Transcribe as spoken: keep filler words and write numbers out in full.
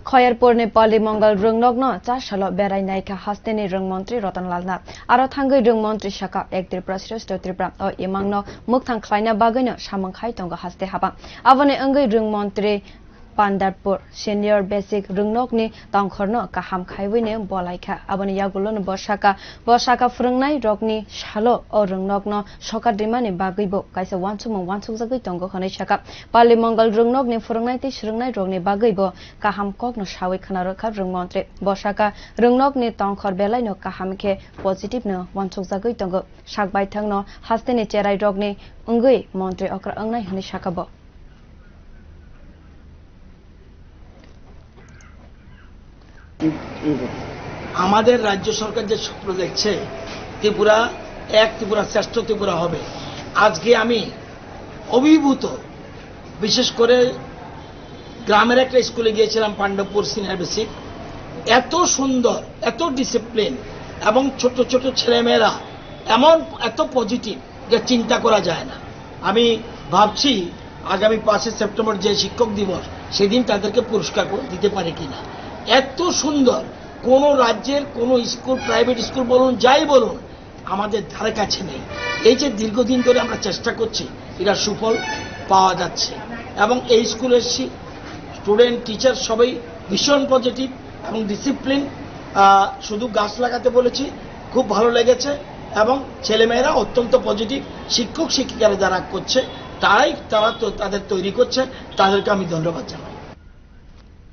Khoyerpurni Pali Mongal rwngnokno cha salo berai naikha hasteni rwngmontri Ratan Lal Nath. Aro thangwi rwngmontri sakha, "Ek Tripura Shreshtha Tripura o imangno mwkthang khlaina bagwino samung khai tongo haste haba." Aboni wngwi rwngmontri Pandarpur Senior Basic rwngnokni tongkhorno kaham khaiwino bolaikha. Aboni yagulono bo sakha, bo sakha, "Phwrwngnai rokni salo o rwngnokno sokat rimani bagwi bo kaisa uansukmung uansukjagwi tongo," hwnwi sakha. Pali Mongal rwngnokni phwrwngnai tei swrwngnai rokni bagwi bo kaham kokno sawi khna rwkha rwngmontri. Bo sakha, rwngnokni tongkhor belaino kaham khe positive no uansukjagwi tongo. Sak baithangno hasteni cherai rokni wngwi montri okra wngnai hwnwi sakha bo. আমাদের রাজ্য সরকার যে স্বপ্ন দেখছে, ত্রিপুরা এক, ত্রিপুরা শ্রেষ্ঠ ত্রিপুরা হবে, আজকে আমি অভিভূত। বিশেষ করে গ্রামের একটা স্কুলে গিয়েছিলাম, পাণ্ডবপুর সিনিয়র বেসিক। এত সুন্দর, এত ডিসিপ্লিন, এবং ছোট ছোট ছেলেমেয়েরা এমন এত পজিটিভ, যা চিন্তা করা যায় না। আমি ভাবছি, আগামী পাঁচই সেপ্টেম্বর যে শিক্ষক দিবস, সেদিন তাদেরকে পুরস্কার করে দিতে পারি কিনা। এত সুন্দর, কোনো রাজ্যের কোনো স্কুল, প্রাইভেট স্কুল বলুন, যাই বলুন, আমাদের ধারে কাছে নেই। এই যে দীর্ঘদিন ধরে আমরা চেষ্টা করছি, এটার সুফল পাওয়া যাচ্ছে। এবং এই স্কুলের শি-, স্টুডেন্ট, টিচার সবাই ভীষণ পজিটিভ এবং ডিসিপ্লিন। শুধু গাছ লাগাতে বলেছি, খুব ভালো লেগেছে। এবং ছেলেমেয়েরা অত্যন্ত পজিটিভ। শিক্ষক শিক্ষিকারা যারা করছে, তারাই, তারা তো তাদের তৈরি করছে, তাদেরকে আমি ধন্যবাদ জানাই।